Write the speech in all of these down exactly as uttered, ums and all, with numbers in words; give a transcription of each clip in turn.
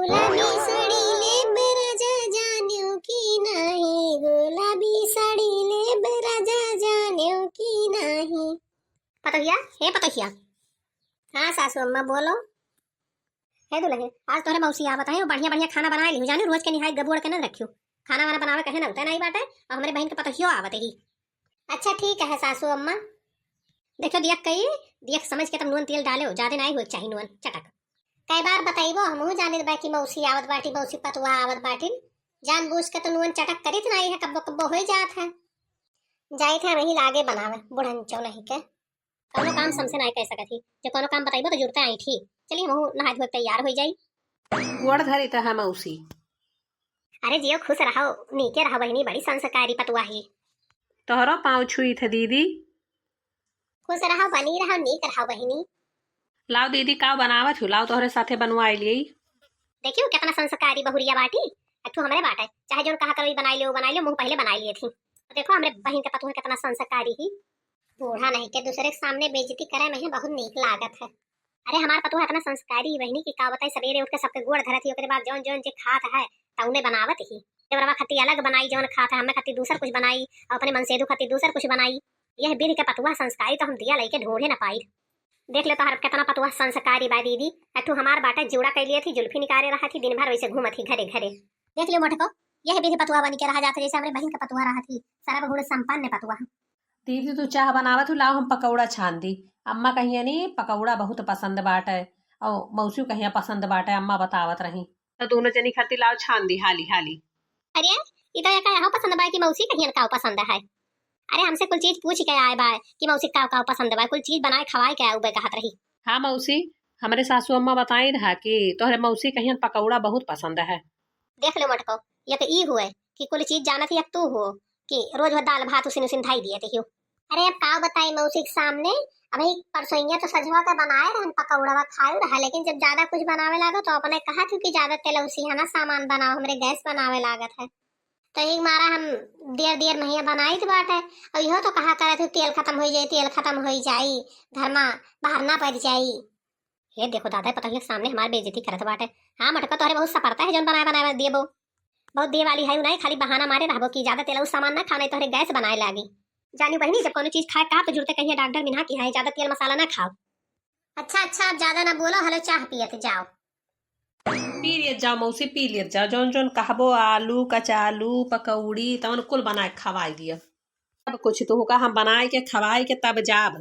गुलाबी साड़ी लेब राजा जान्यो कि नाही, गुलाबी साड़ी लेब राजा जान्यो कि नाही। पतोहिया, हे पतोहिया। हाँ सासू अम्मा, बोलो। हे दुलहिन, आज तोहरे मौसी आवत है, बढ़िया बढ़िया खाना बनाए लिहू, जानी रोज के निहाई गबोड़ के न रखियो। खाना वाना बनावे कहे ना उतै नहीं बाटे, और हमरे बहिन के पतोहियो आवत ही। अच्छा ठीक है सासू अम्मा। देखो दियक कई, दियक समझ के तब नून तेल डाले हो, ज्यादा नहीं हो चाही नून चटक। कई बार बताइबो, हमहू जानित बा कि मौसी आवत बाटी, मौसी पतुआ आवत बाटी। जानबूझ के तो नून चटक करित नहीं है, कब्बो कब्बो हो जात है। जाइत है वही लागे बनावे, बुढ़न चौ नहीं के। कौनो काम समसे नहीं कह सकत ही, जो कौनो काम बताइबो तो जुड़ते आई ठीक। चलिए हमहू नहा धोए के तैयार हो जाई। गोड़ धरी त है मौसी। अरे जियो, खुश रहो, नीके रहो बहिनी, बड़ी संस्कारी पतुआ ही। तोहरो पाँव छुई थे दीदी। खुश रहो, बनी रहो, नीक रहो बहिनी। लाओ दीदी, का बनावत हूँ? लाओ तोहरे साथे बनवाई लियई। देखियो कितना संस्कारी बहुरिया बाटी। अठू हमरे बाटे, चाहे जोन कहा करो, ई बनाई लियो, बनाई लियो, मुँह पहले बनाई लिए थी। देखो हमरे बहिन के पतुआ कितना संस्कारी ही। बूढ़ा नहीं के दूसरे के सामने बेइज्जती करे में ही बहुत नीक लागत है। अरे हमार पतुआ इतना संस्कारी ही बहिनी कि का बताई, सवेरे उठ के सबके गोड़ धरत ही, ओकरे बाद जौन जौन जे खात है तौने बनावत ही। देवरवा खत्ती अलग बनाई जौन खात है, हमें खत्ती दूसर कुछ बनाई, और अपने मनसेधु खत्ती दूसर कुछ बनाई। यह विधि के पतुआ संस्कारी तो हम दिया लइके ढूंढे न पाई। देख ले तोहर कितना पतुआ संस्कारी बा दीदी। अठू हमार बाटे जूड़ा कइ लिए थी, जुल्फी निकारे रहा थी, दिन भर वैसे घूमत ही घरे घरे। देख लियो मोटको, यह विधि पतुआ बनी के रहा जात है, जैसे हमरे बहिन के पतुआ रहा थी, सरब गुण संपन्न पतुआ। दीदी, तू चाह बनावत हू, लाओ हम पकौड़ा छान दी। अम्मा कहिया नी, पकौड़ा बहुत पसंद बाटे, और मौसियो कहिया पसंद बाटे, अम्मा बतावत रही। तो दोनों जनी खातिर लाओ छान दी, हाली, हाली। अरे, ई तो एका यहो पसंद बा कि मौसी कहियन का पसंद है। अरे, हमसे कुल चीज पूछ के आए बा कि मौसी का का पसंद बा, कुल चीज बनाए खवाए के आऊ बे कहत रही। हाँ मौसी, हमरे सासू अम्मा बताई रहा कि तोहरे मौसी कहियन पकौड़ा बहुत पसंद है। देख लो मटको, एक ई हुए कि कुल चीज जानत ही, एक तू हो कि रोज वो दाल भात उसिन उसिन धाई दिए तहियो। अरे अब का बताई मौसी के सामने, अबही परसोइया तो सजवा के बनाए रहन पकौड़वा खाए रहा, लेकिन जब ज्यादा कुछ बनावे लागो तो अपने कहा थी कि ज्यादा तेल उसी है ना सामान बनाओ, हमरे गैस बनावे लागत है। तो एक मारा हम देर देर महिया बनाई तो बाटे, और इहो तो कहा करे थे तेल खत्म हो जाई, तेल खत्म हो जाई, घर में बाहर ना पड़ जाई। हे देखो दादा, पतोहिया के सामने हमार बेइज्जती करत बाटे। हाँ मटका, तोहरे बहुत सपरता है जौन बनाए बनाए दिए बो। बहुत दिए वाली है उ नहीं, खाली बहाना मारे रहबो कि ज्यादा तेल उ सामान ना खाओ, नहीं तोहरे गैस बनाए लागी। जानी बहिनी, जब कोनो चीज खाए का तो जुड़ते कहिए डॉक्टर मिन्हा की है, ज्यादा तेल मसाला ना खाओ। अच्छा अच्छा, अब ज्यादा ना बोलो, हलो चाह पियत जाओ। पी लियत जाओ मौसी, पी लियत जाओ, जौन जौन कहबो, आलू, कचालू, पकौड़ी, तवन कुल बनाए के खवाई दिया। सब कुछ तुहका हम बनाए के खवाए के तब जाब।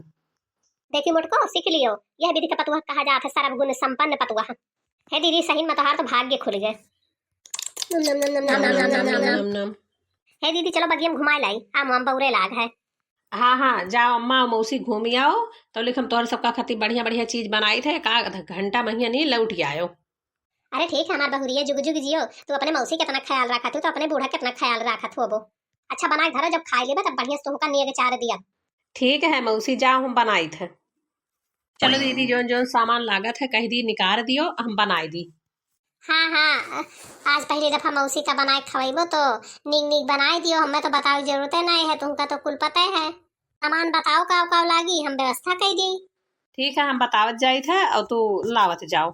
देखी मोटको, सीख लियो, यह विधि के पतुआ कहा जात है सर्वगुण संपन्न पतुआ। हे दीदी, सही में तोहार तो भाग्य खुल गए। नम, नम, नम, नम, नम, नम, नम, नम, नम, नम। नम, नम। हे दीदी, चलो बगिया में घुमाए लाई, आम वाम बउरे लाग है। हाँ, हाँ, जाओ अम्मा, मौसी घूमी आओ, तब लिख हम तोहर सबका खातिर बढ़िया, बढ़िया चीज बनाई थे, एक आध घंटा महिया नहीं लौट आयो। अरे ठीक है, हमार बहुरिया जुग जुग जियो, तू अपने मौसी कितना ख्याल रखत हो, तो अपने बूढ़ा कितना ख्याल रखत होबो। अच्छा बनाए धरो, जब खाए लेबे तब बढ़िया से तोहका नेग चार दिया। ठीक है मौसी, जाओ हम बनाई थे। चलो दीदी, जौन जौन सामान लागत है कह दी निकार दियो, हम बनाई दी। हाँ, हाँ, आज पहली दफा मौसी का बनाए खवाइबो तो नीक नीक बनाए दियो, हमें तो बतावे जरूरत नहीं है, तुमका तो कुल पता है। सामान बताओ का का लागी, हम व्यवस्था कर दी। ठीक है, हम बतावत जाइत है और तू लावत जाओ।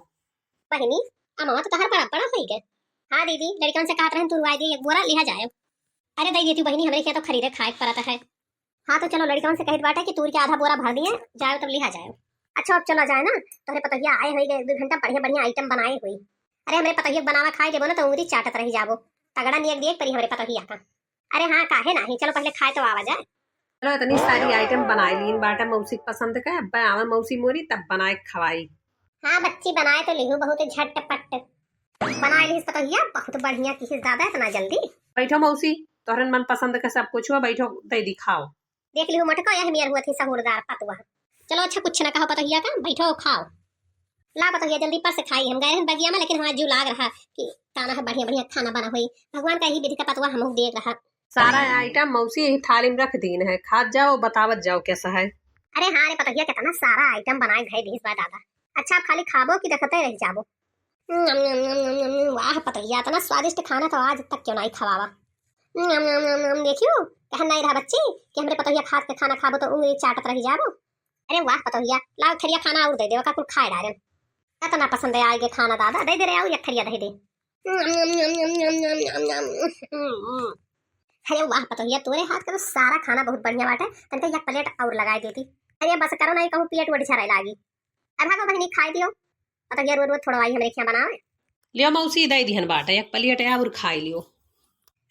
बहिनी, अमवा तो तोहर बड़ा बड़ा होई गए। हाँ दीदी, लड़कन से कहत रहन तुरवाई दे एक बोरा लिहा जाए। अरे दे देती बहिनी, हमरे खेतों खरीदे खाए के परत है। हाँ तो चलो, लड़कन से कहित बाटे कि तूर के आधा बोरा भर दिए, जाए तब लिहा जाए। अच्छा अब चला जाए ना, तोहरे पतोहिया आए होई गए, दो घंटा बढ़िया बढ़िया आइटम बनाए हुई। अरे हमरे पतोहिया के बनावा खाए देबो ना तो उंगली चाटत रही जाबो। तगड़ा नियक दिए परी हमरे पतोहिया का। अरे हाँ, काहे नाही, चलो पहले खाए तो आवा जाए। चलो इतनी सारी आइटम बनाए लीन बाटे मौसी के पसंद का, अब आवे मौसी मोरी तब बनाए के खवाई। हाँ बच्ची, बनाए तो लिहू बहुत झटपट। बनाए लिहिस पतोहिया, बहुत बढ़िया किहिस दादा इतना जल्दी। बैठो मौसी, तोहरन मन पसंद का सब कुछ हुआ, बैठो दे दी खाओ। देख लिहू मोटको, यह मेर हुआ थी सहूरदार पतुआ। चलो अच्छा कुछ ना कहो पतोहिया का, बैठो खाओ। ला पतोहिया जल्दी पर से खाई, हम गए रहन बगिया में लेकिन हमारा जू लाग रहा कि ताना है बढ़िया बढ़िया खाना बना हुई। भगवान का यही विधि का पतुआ हमहू देख रहा। सारा आइटम मौसी यही थाली में रख दीन है, खात जाओ बतावत जाओ कैसा है। अरे हाँ रे पतोहिया, कितना सारा आइटम बनाए धए दीस बा दादा। अच्छा आप खाली खाबो कि देखते रह जाबो? नम, नम, नम, नम, नम, नम। वाह पतोहिया, इतना स्वादिष्ट खाना तो आज तक क्यों नहीं खवावा। नम, नम, नम, नम, देखियो, कहन नहीं रहा बच्ची कि हमरे पतोहिया खात के खाना खाबो तो उंगली चाटत रह जाबो। अरे वाह पतोहिया, लाओ थरिया खाना और दे दे, ओका कुल खाए डारे। इतना पसंद है आगे खाना दादा, दे दे रे, और एक थरिया दे दे। अरे वाह पतोहिया, तोरे हाथ का तो सारा खाना बहुत बढ़िया बाटे, तनका एक प्लेट और लगाए देती। अरे बस करो, नहीं कहूँ पेट वेट झरे लागी। अब भागो बहिनी, खाई दियो। पतोहिया रोज रोज थोड़ा आई हमरे खिया बनावे। लियो मौसी, दे दिहन बाटे, एक प्लेट और खाई लियो।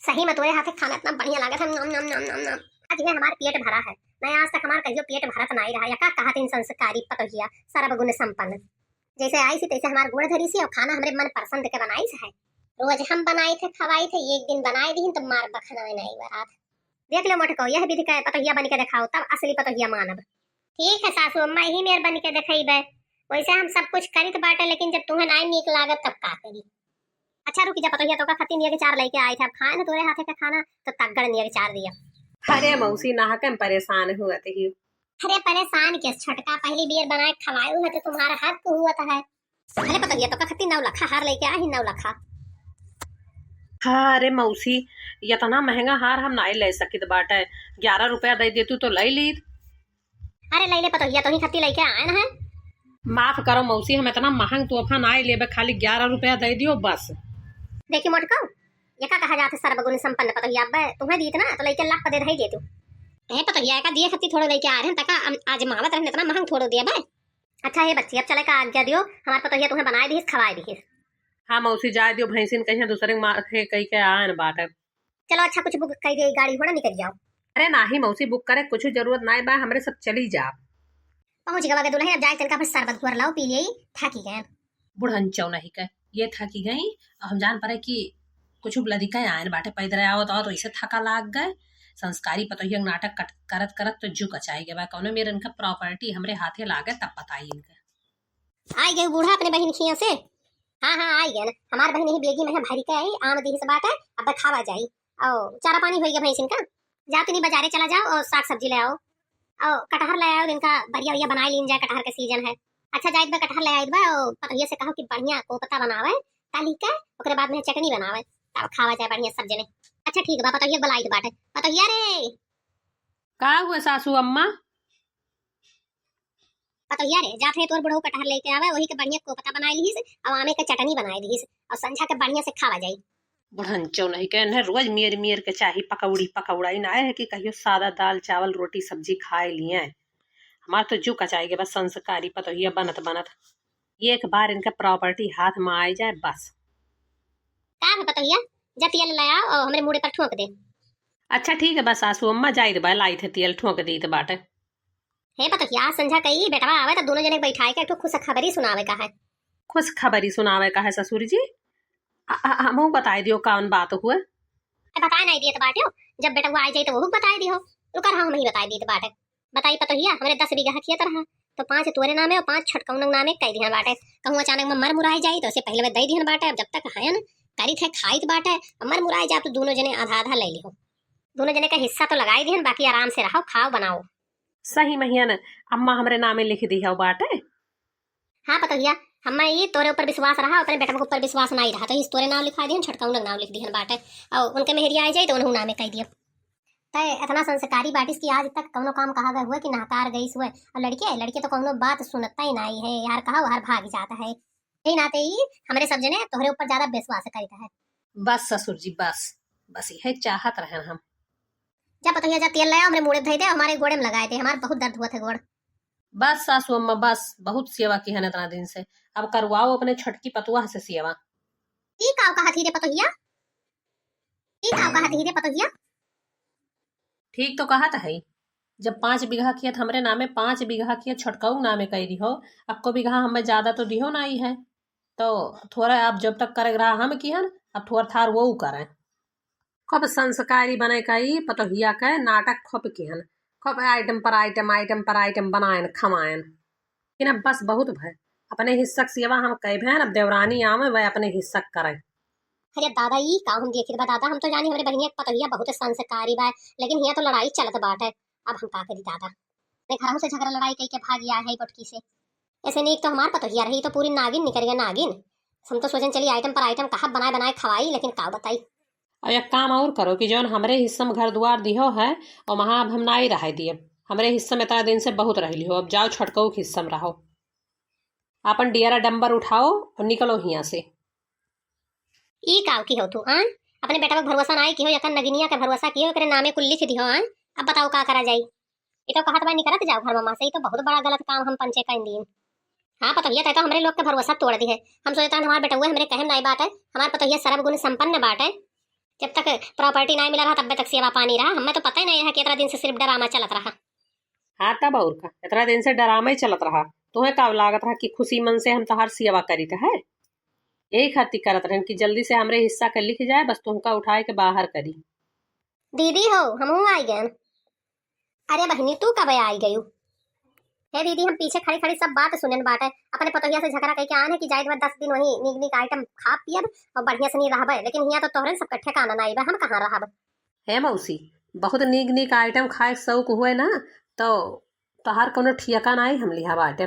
सही में तोरे हाथे खाना इतना बढ़िया लागत है, नम, नम, नम, नम, नम। आज ये हमार पेट भरा है, नहीं आज तक हमार कहियो पेट भरत नहीं रहा। या का कहत इन संस्कारी पतोहिया, सर्वगुण संपन्न। जैसे आई सी तैसे हमार गोड़ धरी सी और खाना हमरे मन पसंद के बनाई से है। रोज हम बनाई थे, खवाई थे, एक दिन बनाए दीन तो मार बखना नहीं बरात। देख लो मोटको, यह विधि का पतोहिया बन के दिखाओ, तब असली पतोहिया मानब। ठीक है सासू अम्मा, यही मेर बन के दिखाई बे। वैसे हम सब कुछ करित बाटे, लेकिन जब तुम्हें नहीं नीक लागत तब का करी? अच्छा रुक जा पतोहिया, तोका खातिर नियर के चार लइके आई थे, अब खाए ना तोरे हाथे का खाना तो तगड़ नियर के चार दिया। अरे मौसी, नाहक हम परेशान हुआ थे ही। अरे परेशान किस छोटका, पहली बियर बनाए खवाए हुए तो तुम्हारा हक हुआ था है। अरे पतोहिया, तोका खातिर नौ लखा हार लइके आई, नौ लखा। हाँ, अरे मौसी, इतना महंगा हार हम नाई ले सकित बाटे, ग्यारह रुपया दे देतू तो ले लीत। अरे ले ले पतोहिया, तोही खत्ती लइके आए ना है। माफ करो मौसी, हम इतना महंग तोहफा ना लेबे, खाली ग्यारह रुपया दे दियो बस। देखी मोटको, ये का कहा जात है सर्वगुण संपन्न पतोहिया, अब तुम्हें दीत ना तो लइके लाख पदे धई देतू। ए पतोहिया, का दिए खत्ती थोड़ो लइके आ रहे हैं, तका हम आजमावत रहन, इतना महंग थोड़ो दिया बे। अच्छा हे बच्ची, अब चले का आज्ञा दियो, हमार पतोहिया तुम्हें बनाए दिहिस, खवाए दिहिस। हाँ मौसी, जाए दियो, भैंसिन कहीं दूसरे के माथे कई के आए न बाटे। चलो अच्छा, कुछ बुक कर दिए, गाड़ी घोड़ा निकल जाओ। अरे नाही मौसी, बुक करे कुछ जरूरत नाही बा, हमरे सब चली जा। पहुँच गवा के दुल्हन, अब जाए तनका बस शरबत घोर लाओ, पी लिये, थाकी गए। बुढ़न चौनही के ये थाकी गई। अब हम जान पड़े कि कुछ लदिका आयन बाटे, पैदल आवत आवत वैसे थका लाग गए। संस्कारी पतोहिया के नाटक कट-, करत करत तो जू कचाई गए बा। कौनो मेर इनका प्रॉपर्टी हमरे हाथे लागे तब बताई इनके। आई गए बूढ़ा अपने बहिन खिया से। हाँ हाँ आई गए ना, हमार बहिन यही बेगी में है भरी के आई, आम दिहिस बाटे, अब खावा जाई। और चारा पानी होई गए भैंसिन का। जाओ तनी बाजारे चला जाओ और साग सब्जी ले आओ और कटहर ले आओ, इनका बढ़िया बढ़िया बनाए लीन जाए, कटहर के सीजन है। अच्छा जाइत बा कटहर ले आइत बा और पतोहिया से कहो कि बढ़िया कोपता बनावे तली के, ओकरे बाद में चटनी बनावे, तब खावा जाए बढ़िया सब जने। अच्छा ठीक बा, पतोहिया बुलाइत बाटे। पतोहिया रे। का हुआ सासू अम्मा? पतोहिया रे, जात है तोर बुढ़ऊ कटहर लेके आवे, वही के बढ़िया कोपता बनाए लिहिस और आमे के चटनी बनाए दिहिस और संझा के बढ़िया से खावा जाई। बुढ़न चौनही के इन्हें रोज मेर मेर के चाही पकौड़ी पकौड़ा, इ ना है कि कहियो सादा दाल चावल रोटी सब्जी खाए लिए। हमार तो जू कचाई के बस संस्कारी पतोहिया बनत बनत। ये एक बार इनका प्रॉपर्टी हाथ में आ जाए बस। का है पतोहिया, जा तेल ले आओ और हमरे मूड़े पर ठोंक दे। अच्छा ठीक है बस सासू अम्मा, जाइत बा लाइत है तेल ठोंक दीत बाटे। हे पतोहिया, आज संझा कई बेटवा आवे तो दोनों जने के बैठाए के एक ठो खुशखबरी सुनावे का है। खुशखबरी सुनावे का है ससुर जी? अ, अ, हमहू बताए दियो कौन बात हुए। अरे बताए नहीं दिए तो बाटियो, जब बेटवा आ जाई तो वहू बताए दियो। रुका रहा, हम ही बताए दिए तो बाटे। बताई पतोहिया, हमरे दस बीघा खेत रहा, तो पाँच तोरे नामे और पाँच छोटकौन नामे कई दिहन बाटे। कहूँ अचानक में मर मुराई जाई तो उसे पहले में दे दिहन बाटे। अब जब तक हयन करित है खाइत बाटे, अब मर मुराई जाए तो दोनों जने आधा आधा ले लिहो। दोनों जने का हिस्सा तो लगाई दिहन, बाकी आराम से रहो, खाओ बनाओ। सही महियन अम्मा हमरे नामे लिख दी है बाटे। हाँ पतोहिया, हम्मा ई तोरे ऊपर विश्वास रहा, अपने बेटवा के ऊपर विश्वास नहीं रहा, तो इस तोरे नाम लिखवा दिहन, छोटका उनक नाम लिख दिहन बाटे, और उनके मेहरिया आ जाए तो उन्हों नामे कह दियो। तय इतना संस्कारी बाटिस कि आज तक कौनो काम कहा गए हुए कि नहकार गई हुए, और लड़के लड़के तो कौनो बात सुनता ही नहीं है यार, कहा हर भाग जाता है। यही नाते ही हमरे सब जने तोहरे ऊपर ज्यादा विश्वास करता है। बस ससुर जी बस, बस यह चाहत रहन हम। जा पतोहिया, जा तेल ले आओ, हमरे मूड़े धई दे, हमारे गोड़े में लगाए दे, हमारे बहुत दर्द हुआ था गोड़। बस सासू अम्मा बस, बहुत सेवा की है इतना दिन से, अब करवाओ अपने छोटकी पतुआ से सेवा। ई का कहत ही रे पतोहिया? ई का कहत ही रे पतोहिया? ठीक तो कहत है, जब पाँच बीघा खेत हमरे नामे, पाँच बीघा खेत छोटकाऊ नामे कह दिहो, अक्को बीघा हमें ज्यादा तो दिहो ना ही है, तो थोड़ा अब जब तक करे रहा हम किहन, अब थोड़ा थार वो करें। खूब संस्कारी बने का ई पतोहिया के नाटक खूब किहन, खूब आइटम पर आइटम, आइटम पर आइटम बनायन खवायन। कि ना बस बहुत भय, अपने हिस्सा के सेवा हम कह भैन, अब देवरानी आवे वह अपने हिस्सा के करें। अरे दादा, ई का हम देखित बा दादा, हम तो जानी हमरे बहिनिया के पतोहिया बहुत संस्कारी बा, लेकिन हियाँ तो लड़ाई चलत बाटे, अब हम का करी दादा, अपने घरों से झगड़ा लड़ाई कई के भाग आए है बटकी से। ऐसे नीक तो हमार पतोहिया रही, तो पूरी नागिन निकल गया नागिन। हम तो सोचन चली आइटम पर आइटम कहा बनाए बनाए खवाई, लेकिन का बताई। अब एक काम और करो कि जौन हमरे हिस्सा में घर दुआर दिहो है, और वहाँ अब हम ना ही रहे दिए। हमरे हिस्सा में इतना दिन से बहुत रह लिहो, अब जाओ छोटकऊ के हिस्सा में रहो। आपन डियरा डंबर उठाओ और निकलो हियाँ से। ई काव की हो तू, आँ? अपने बेटवा के भरोसा नाई की हो, यकन नगिनिया के भरोसा की हो, एकरे नामे कुल लिख दिहो, आँ? अब बताओ का करा जाई? ई तो कहत बा निकरत जाओ घर मा से, ई तो बहुत बड़ा गलत काम हम पंचे कइन दीन। हाँ पतोहिया, तै तो हमरे लोग के भरोसा तोड़ दिहे। हम सोचत रहन हमार बेटउए हमरे कहे में नाई बाटे, हमार पतोहिया सर्व गुण संपन्न बाटे। जब तक प्रॉपर्टी नाई मिला रहा तब्बे तक सेवा पानी रहा, हमें तो पता ही नाई रहा कि इतना दिन से सिर्फ ड्रामा चलत रहा। हाँ तब और का, इतना दिन से ड्रामा ही चलत रहा। तुहें का लागत रहा कि खुशी मन से हम तोहार सेवा करीत है? यही खातिर करत रहन कि जल्दी से हमरे हिस्सा के लिख जाए, बस तुहका उठाए के बाहर करी। दीदी हो, हमहू आई गए। अरे बहिनी, तू कब आई गयू? हे दीदी, हम पीछे खड़ी खड़ी सब बात सुनन बाटे। अपने पतोहिया से झगड़ा कइके आन है कि जाए के बाद दस दिन वहीं नीक नीक आइटम खाब पियब और बढ़िया से नहीं रहबे, लेकिन हियाँ तो तोहरे सबके ठिकाना नाई बा, हम कहाँ रहब? हे मौसी, बहुत नीक नीक आइटम खाए के शौक हुए ना, तो तोहार कोनो ठिकाना नाई हम लिहा बाटे,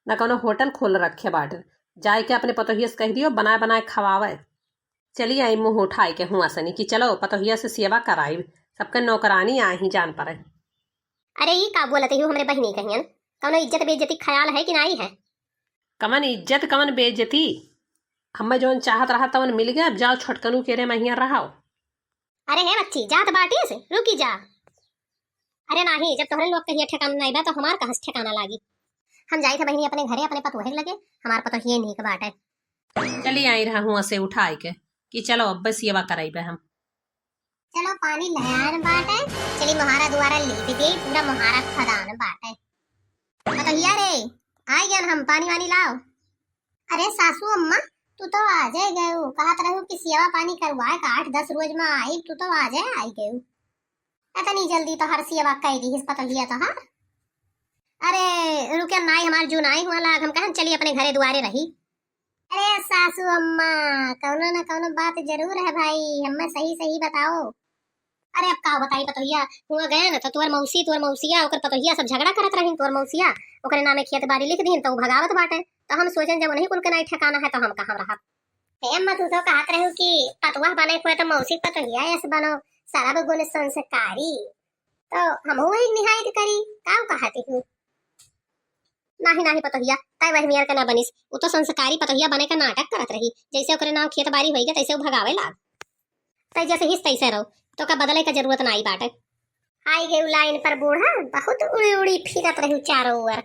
ना कोनो होटल खोल रखे बाटे। जाए के अपने पतोहिया से कह दियो बनाए बनाए खवावे। चली आई मुँह उठाए के हुआ सनी कि चलो पतोहिया से सेवा कराई, सबके नौकरानी आही जान पड़े। अरे ई का बोलत हो हमरे बहिनी कहियन, कौनो इज्जत बेइज्जती ख्याल है कि नाई है? कमन इज्जत कमन बेइज्जती, हमें जौन चाहत रहा तवन मिल गया। अब जाओ छोटकनू के रे महिया रहाओ। अरे हे बच्ची, जात बाटी से रुकी जा। अरे नाही, जब तोहरे लोग कहिए ठिकाना नाई बा तो हमार कहाँ से ठिकाना लागी? हम जाई थे बहिनी अपने घरे, अपने पतोहे के लगे, हमार पतोहिए नीक बाटे। चली आई रहा हुआ से उठाए के कि चलो अब सेवा कराई बे हम। चलो पानी लयान बाटे, चली मोहारा दुआरा लीप दे, पूरा मोहारा खदान बाटे। पतोहिया रे, आई गन हम, पानी वानी लाओ। अरे सासू अम्मा, तू तो आ जाए गयू, कहत रहू कि सेवा पानी करवाए का आठ दस रोज में आई, तू तो आ जाए आई गयू। इतनी जल्दी तोहर सेवा कई दी पतोहिया तोहर। अरे रुके नाई, हमार जू नाई हुआ लाग, हम कहन चली अपने घरे दुआरे रही। अरे सासू अम्मा, कौनो ना कौनो बात जरूर है भाई, हमें सही सही बताओ। अरे अब का बताई पतोहिया, हुआ गए ना तो तुअर मौसी, तुअर मौसिया, ओकर पतोहिया सब झगड़ा करत रही, तुअर मौसिया ओकरे नामे खेत बारी लिख दीन तो उ भगावत बाटे, तो हम सोचन जब उन्हीं कुल के नाई ठिकाना है तो हम कहाँ रहब। हे अम्मा, तू तो कहत रहू कि पतोह बने हुए तो मौसी पतोहिया ऐस बनो, सरब गुण संस्कारी, तो हमहू वही निहायत करी, का कहती हूँ? नाही नाही पतोहिया, तय वही मेयर के ना बनिस, उ तो संस्कारी पतोहिया बने का नाटक करत रही, जैसे ओकरे नाव खेत बारी होई गया तैसे उ भगावे लाग। तय जैसे हिस तैसे रहो, तो का बदले का जरूरत ना आई बाटे। आई गई लाइन पर बूढ़ा, बहुत उड़ी उड़ी फिरत रहू चारों ओर।